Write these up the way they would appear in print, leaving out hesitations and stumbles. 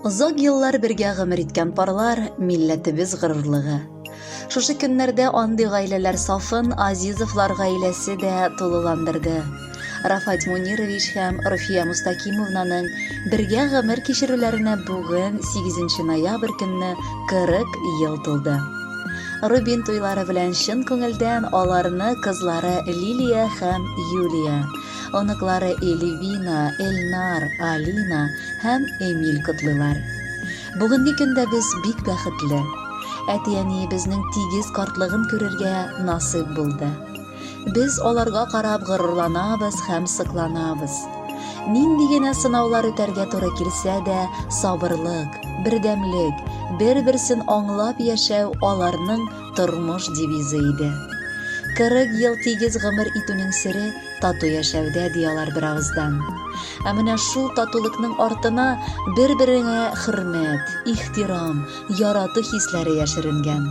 Озак еллар бергә гомер иткән парлар милләтебез горурлыгы. Шушы көннәрдә андый гаиләләр сафын Азизовлар гаиләсе дә тулыландырды. Рафать Мунирович һәм Руфия Мустакимовнаның бергә гомер кичерүләренә бүген 8 ноябрь көнне 40 ел тулды. Рубин туйлары белән чын күңелдән аларны кызлары Лилия һәм Юлия, оныклары Эльвина, Эльнар, Алина һәм Эмиль котлыйлар. Бүгенге көндә без бик бәхетле. Әти-әниебезнең тигез картлыгын күрергә насыйп булды. Без аларга карап горурланабыз һәм сокланабыз. Нинди генә сынаулар үтәргә туры килсә дә, сабырлык, бердәмлек, бер-берсен аңлап яшәү аларның тормыш девизы иде. 40 ел тигез гомер итүнең сере тату яшәүдә, ди алар беравыздан. Ә менә шул татулыкның артына бер-береңә хөрмәт, ихтирам, ярату хисләре яшеренгән.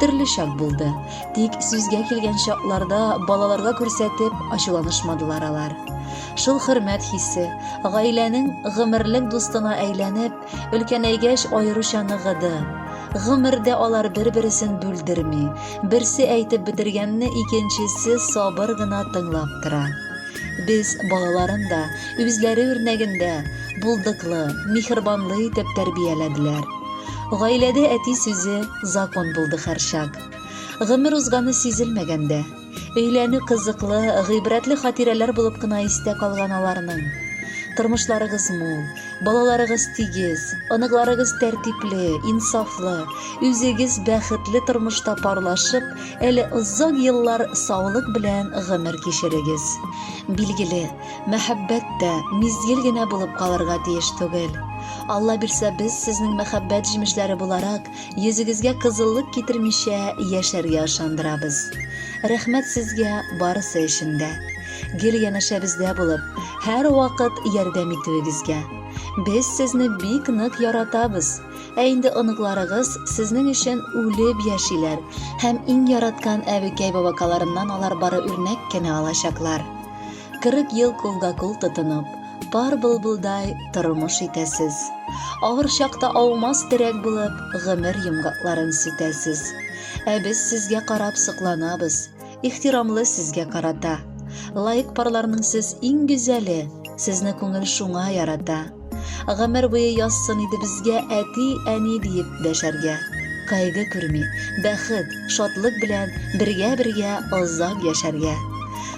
Төрле чак булды. Тик сүзгә килгән чакларда балаларга күрсәтеп ачуланышмадылар алар. Шул хөрмәт хисе, гаиләнең гомерлек дустына әйләнеп, өлкәнәйгәч аеруча ныгыды. Гомердә алар бер-бересен бүлдерми, берсе әйтеп бетергәнне икенчесе сабыр гына тыңлап тора. Без балаларын да үзләре үрнәгендә булдыклы, миһербанлы итеп тәрбияләделәр. Гаиләдә әти сүзе закон булды һәрчак. Гомер узганы сизелмәгәндә, өйләнү кызыклы, гыйбрәтле хатирәләр булып кына истә калган аларның. Тормышларыгыз мул, балаларыгыз тигез, оныкларыгыз тәртипле, инсафлы, үзегез бәхетле тормышта парлашып, әле озак еллар саулык белән гомер кичерегез. Билгеле, мәхәббәт тә мизгел генә булып калырга тиеш түгел. Алла бирсә, без сезнең мәхәббәт җимешләре буларак, Йөзегезгә кызыллык китермичә яшәргә ышандырабыз. Рәхмәт сезгә барысы өчен дә. Гел янәшәбездә булып, һәрвакыт ярдәм итүегезгә. Без сезне бик нык яратабыз. Ә инде оныкларыгыз сезнең өчен үлеп яшиләр һәм иң яраткан әбекәй-бабакаларыннан алар бары үрнәк кенә алачаклар. 40 ел кулга-кул тотынып, пар былбылдай тормыш итәсез. Авыр чакта аумас терәк булып, гомер йомгакларын сүтәсез. Ә без сезгә карап сокланабыз, ихтирамлы сезгә карата. Лаек парларның сез иң гүзәле, сезне күңел шуңа ярата. Гомер буе язсын иде безгә әти, әни диеп дәшәргә. Кайгы күрми, бәхет, шатлык белән бергә-бергә озак яшәргә.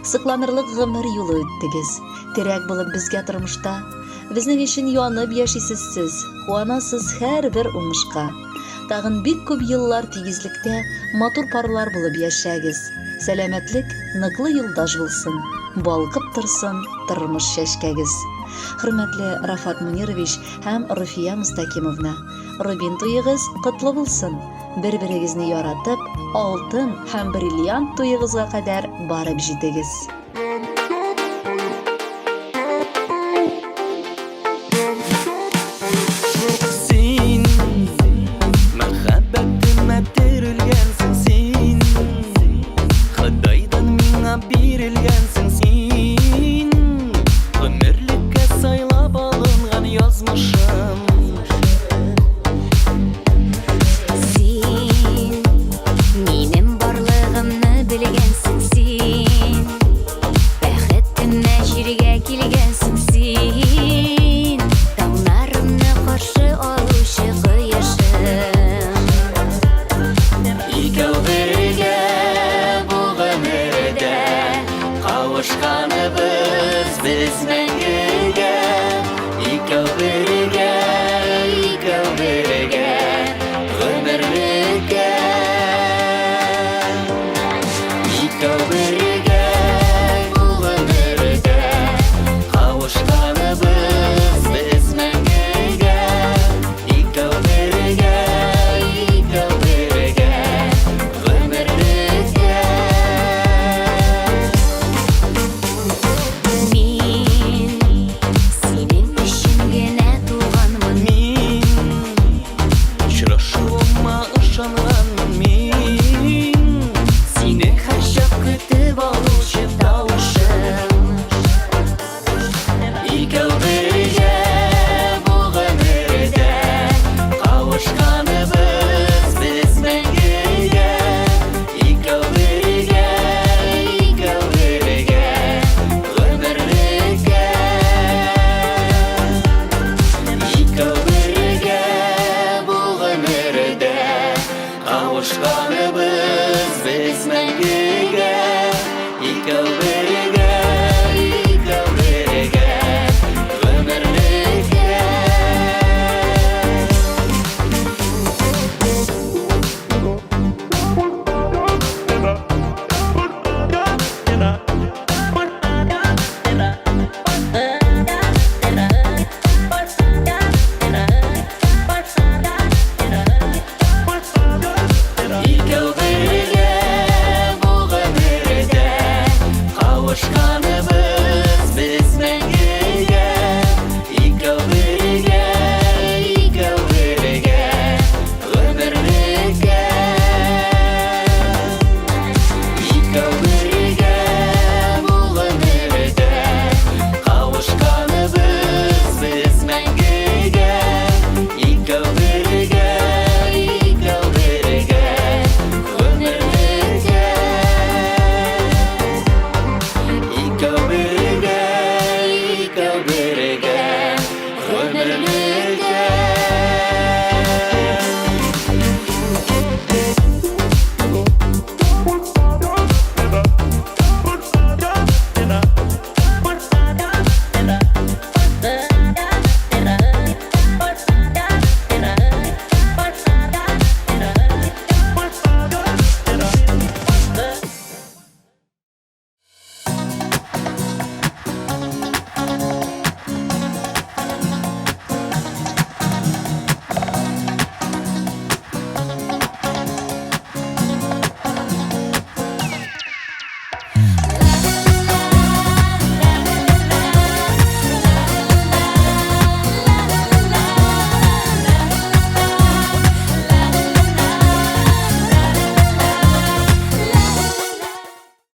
Сокланырлык гомер юлы үттегез. Терәк булып безгә тормышта. Безнең өчен янып яшисез сез, куанасыз һәрбер уңышка. Тагын бик күп еллар тигезлектә матур парлар булып яшәгез. Сәламәтлек ныклы юлдаш булсын, балкып торсын тормыш чәчкәгез. Хөрмәтле Рафат Мунирович һәм Руфия Мустакимовна, рубин туегыз котлы булсын! Бер-берегезне яратып, алтын һәм бриллиант туегызга кадәр барып җитегез. Син мәхәббәтемә терелгәнсең син Ходайдан миңа бирелгәнсең син Гомерлеккә сайлап алынган язмышым.